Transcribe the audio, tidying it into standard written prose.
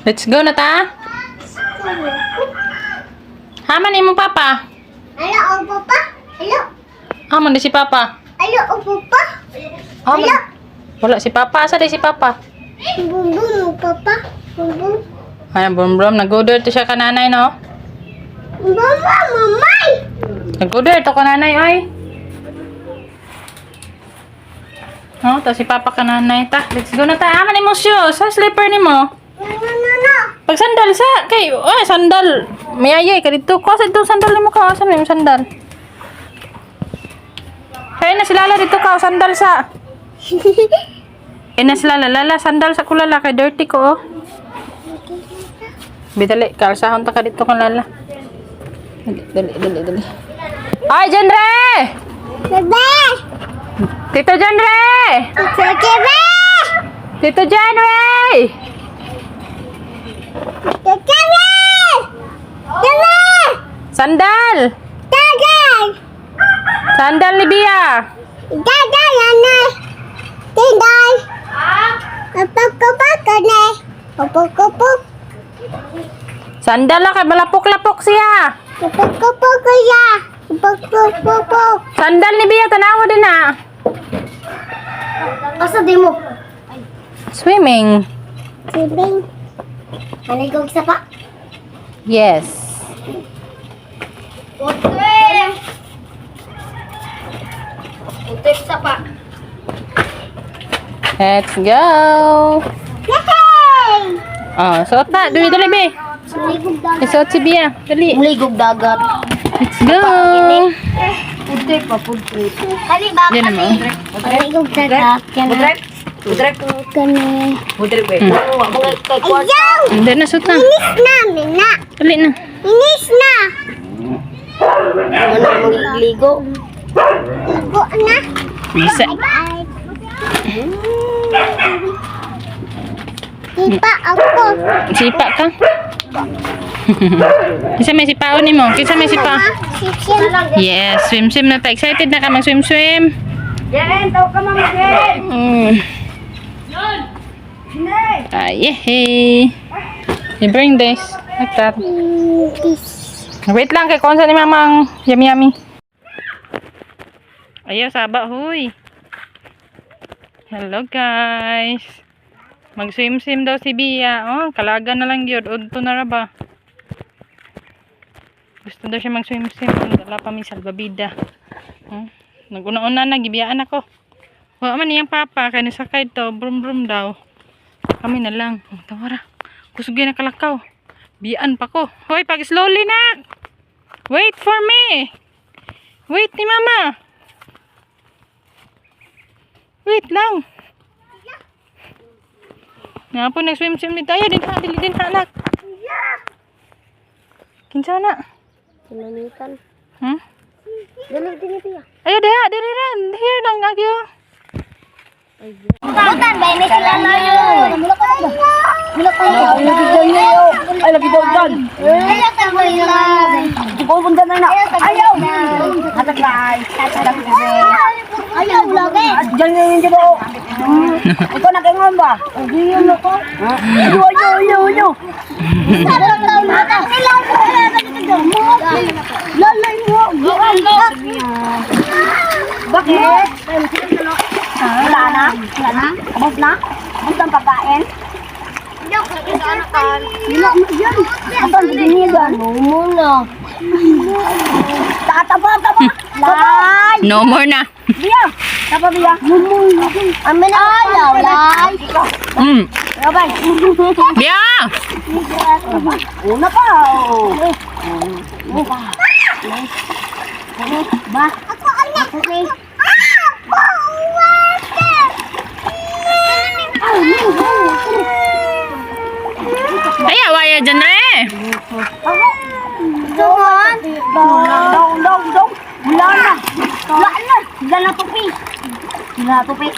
Let's go na ta. Haman imong papa. Alo, opo pa? Alo, Haman di si papa. Alo, opo pa? Haman. Wala si papa. Asa di si papa? Bum bum, papa. Bum bum. Ay, brum brum. Nag-order to siya kananay, no? Mama, mamay. Nag-order to kananay, ay. No, ta si papa kananay. Ta, let's go na ta. Haman imo shoes. Sa slipper nimo. No, no, no, no. Pag sandal sa kay ay sandal. Mayayay ka dito. Kuha sa itong sandal nimo ka. Asa man imong sandal? Kaya na si Lala dito ka, sandal sa. Eh na si Lala, Lala, sandal sa kulala kay dirty ko oh. Bidali, kalsahon ta ka dito kan Lala. Dali, dali, dali, dali. Ay, Jenre! Bebe! Tito Jenre! Bebe! Tito Jenre! Bebe! Bebe! Sandal! Daday! Sandal ni Bia! Daday, ano? Tinday! Kapag-kapag ka na. Kapag-kapag. Sandal lah kay malapok-lapok siya. Kapag-kapag kaya. Kapag-kapag. Sandal ni Bia, tanawa din na. Asa di mo? Swimming. Sibing. Maligog sa pa. Yes. Ute! Ute sa pa. Let's go. Yay! Oh, suot na. Dali, dali, Bi. Maligog dagat. Isuot si Bia. Dali. Maligog dagat. Let's go. Ute pa po. Kali ba? Yan naman. Maligog dagat. Yan. Kani. Ayaw! Hindi na, suot na. Inis namin na. Dali na. Inis na. Ano magligo? Ligo na. Bisa. Ay. Sipa ako. Sipa ka. Kisa may sipaon ni mo. Kisa may sipa. Sipsip. Yes, swim swim na ta. Excited na ka mag swim swim. Jen, tawag ka, Mama Jen! Ay, yehey. You bring this. Like that. Wait lang kay konsa ni mamang yummy yummy. Ayaw saba huy. Hello guys. Mag-swim swim daw si Bia. Oh, kalaga na lang gyud. Udto na ra ba? Gusto daw siya mag-swim swim. Dala pa mi salbabida. Oh, naguna-una na gibiyaan ako. Wa man niyang papa kay nisakay to, brum brum daw. Kami na lang. Oh, tawara. Kusog na kalakaw. Bian pa ko. Hoy, pag slowly na. Wait for me. Wait ni mama. Wait lang. Nga po, nag-swim-swim ni tayo. Din ha, dili din ha, anak. Kinsa na? Sinanitan. Hmm? Dali, dali, dali. Ayo, diha, dili ran. Here lang, agyo. Butan ba ni sila na yun? Mula pa yun. Lagi daw niyo. Ay, lagi daw dyan. Ayaw ka mo yun. Ikaw kung dyan na. Ayaw! Hataglay. Ayaw, lagi. Diyan na yun, diba? Ikaw nakaingon ba? Hindi yun ako. Ayaw, ayaw, ayaw, ayaw. Lalay mo. Bakit? Wala na? Wala na? Ubos na? Ubos ang pagkain? Wala mo yan. Asan binigan? Mo na. Tataba, taba! Lay! No more na. Biya! Taba, biya! Amin na ayaw, lay. Rabay! Bia! Una pa! Oh. Ba? Ako, ano? Okay. Ako, water! Ay, awaya dyan re. Doon. Dong, dong, dong! Wala na! Wala na! Wala na tupi! Wala na tupi!